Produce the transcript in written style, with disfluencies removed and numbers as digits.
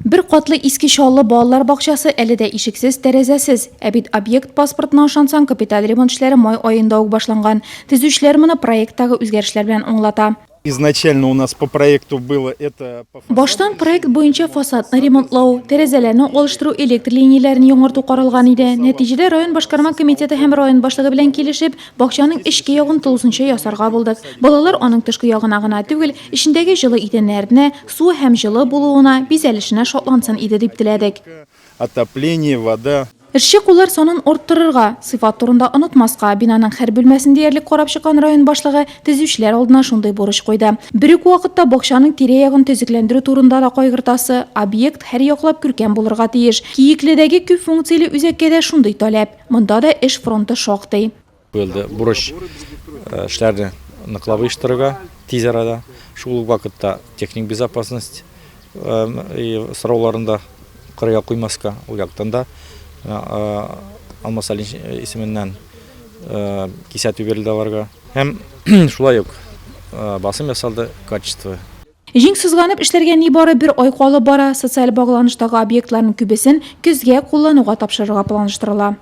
Бер катлы Иске Чаллы балалар бакчасы әле дә ишексез, тәрәзәсез. Ә бит объект паспортына ышансаң, капиталь ремонт эшләре май аенда ук башланган. Төзүчеләр моны проекттагы үзгәрешләр белән аңлата. Изначально у нас по проекту было это по фасаду. Баштан проект буенча фасадны ремонтлау, тәрәзәләрне алыштыру, электр линияләрен яңарту каралган иде. Нәтиҗәдә район башкарма комитеты һәм район башлыгы белән килешеп, бакчаның эчке ягын тулысынча ясарга булдык. Балалар аның тышкы ягына гына түгел, эчендәге җылы идәннәренә, суы һәм җылы булуына, бизәлешенә шатлансын иде дип теләдек. Отопление, вода. Эшче куллар санын арттырырга, сыйфат турында онытмаска, бинаның һәр бүлмәсен диярлек карап чыккан район башлыгы төзүчеләр алдына шундый бурыч куйды. Бер үк вакытта бакчаның тирә-ягын төзекләндерү турында да кайгыртасы, объект һәрьяклап күркәм булырга тиеш. Киекледәге күп функцияле үзәккә дә шундый таләп. Монда да эш фронты шактый. Куелды бурыч эшләрне ныклап оештырырга тиз арада. Шул ук вакытта техник безопасность сорауларын да кырыйга куймаска. Ул яктан да Алмаз Алин исеменнән кисәтү бирелде аларга. Һәм шулай ук басым ясалды качество. Җиң сызганып эшләргә нибары бер ай калып бара, социаль багланыштагы объектларның күбесен көзгә куллануга тапшырырга планлаштырыла.